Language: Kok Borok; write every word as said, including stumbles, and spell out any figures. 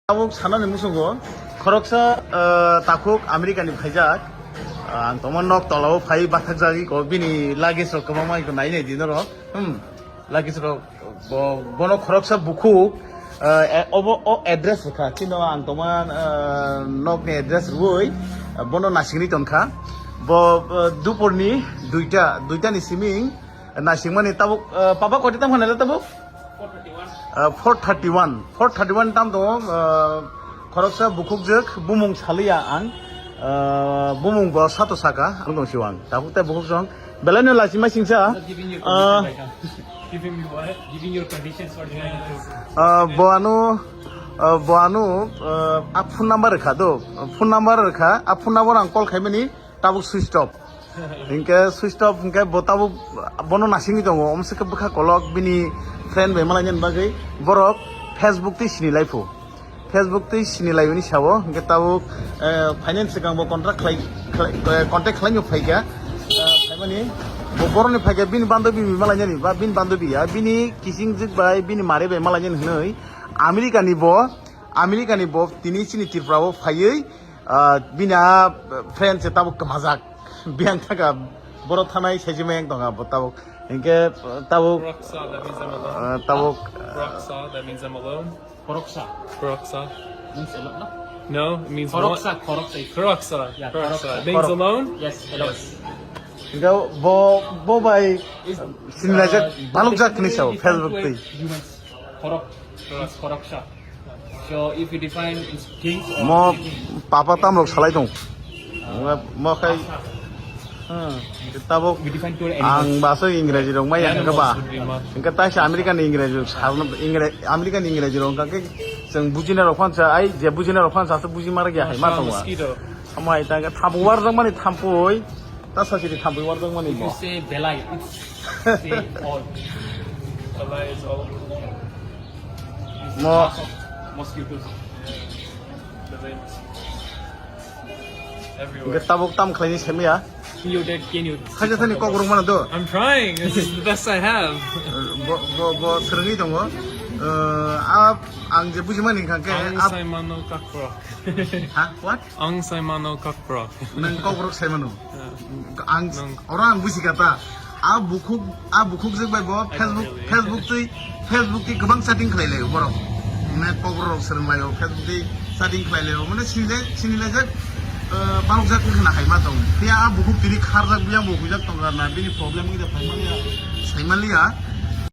Tabuk sanani musungo khoroksa, ah, takhuk America ni phaijak. Ah, ang tongma nok tolao phai bathak jagwi ko bini luggage rok kwbangma iko nai nai di norok. Hmm. Luggage rok bo, bono khoroksa bukhuk, ah, e, obo o address rwkha. Chino ang tongma, ah, nok ni address rwui, ah, bono nasingni tongkha. Bo, ah, dupor ni duita, duita ni siming nasingmani tabuk, ah, papa koti tam khanai tabuk? Ah, four thirty one. Four thirty one tam tongo, ah, khoroksa bukhukjwk bumung saliya ang, ah, bumung bo sato saka ang tong siwang. Tabuk tei bukhuk song belai no lachima singsa. Not giving you Ah. permission, Baikam. Giving you what? Giving your conditions for the Ah, bo ano, ah, bo ano, ah, a phone number rwkha do. Phone number rwkha, a phone number ang call khaimani tabuk switch off. Hinkhe switch off hinkhe bo tabuk bono nasingwi tongo. Omswkhe bwkha kolok bini friend bai malainani bagwi borok Facebook twi sinilaiphuru. Facebook twi sinilaiwi ni sao hinkhe tabuk, eh, finance swkang bo contract khlai, khlai, eh, contact khlaino phaikha. Eh, phaimani bo boroni phaikha bini bandobi bai malainani ba bini bandobi ya bini kisingjwk bai bini mare bai malainani hwnwi America ni bo, America ni bo tini chini Tripura o phaiwi, ah, bini a friend se tabuk kwmajak. Biyang thaka borok thanai saisi mayang tonga bo tabuk. Hinkhe tabuk, Khoroksa, that means I'm alone. Ah, tabuk, Khoroksa, that means I'm alone. Khoroksa. Khoroksa. Means alone, no? No, it means Khoroksa, one. Khoroksa is Khoroksa. Yeah, Khoroksa. Khoroksa. Means Khorok- alone? Yes, alone. Yes. Hinkhe bo, bo bai Is, sinilajak, uh, balok jak hinwi sao, basically Facebook twi. Humans. Khorok. It's Khoroksa. So if you define things or Mo anything, papa tam rok salai tong. Mo, mo khai. Hmm. Tabuk We define to ang baso Ingreji rok maya hingke ba. Animals would be much. Hingke taisa American Ingreji rok sarno Ingre-, American Ingreji rok hingke chwng bujina rok phan sa ai je bujina rok phan sa buji mar ya hai ma Mosquito. Tongwa. Mosquito. Amai ta hingke thampui war jang mani thampui. Ta sachiri thampui war jang mani If you mo. Say belai, it's say all. Belai is all. Mo. Mosquitoes. Belai mosquitoes. Everywhere. Hingke tabuk tam khlaini semya. Can you, can you? Khaja thani kok rung mano do. I'm trying. This is the best I have. Bo, bo, bo srwngwi tongo. Eh, a, ang je bujimani hingkha khe, Ang a, saimano kakpro. Ha? What? Ang saimano kakpro. Nang kokrok saimano. Yeah. Ang, Nang oro ang buji kha ta. A bukhuk, a bukhuk jwk bai bo I don't Facebook, really. Facebook twi, Facebook twi kwbang chatting khlai laio borok. Net kokrok rok swrwng laio, Facebook twi chatting khlai laio. Mane sinilai, sinilai jak, eh, balok jak wngkha na hai ma tong. Phiya a bukhuk tini kharjak biyang bo hujak tong na bini problem wngkha phai manya, sai manya.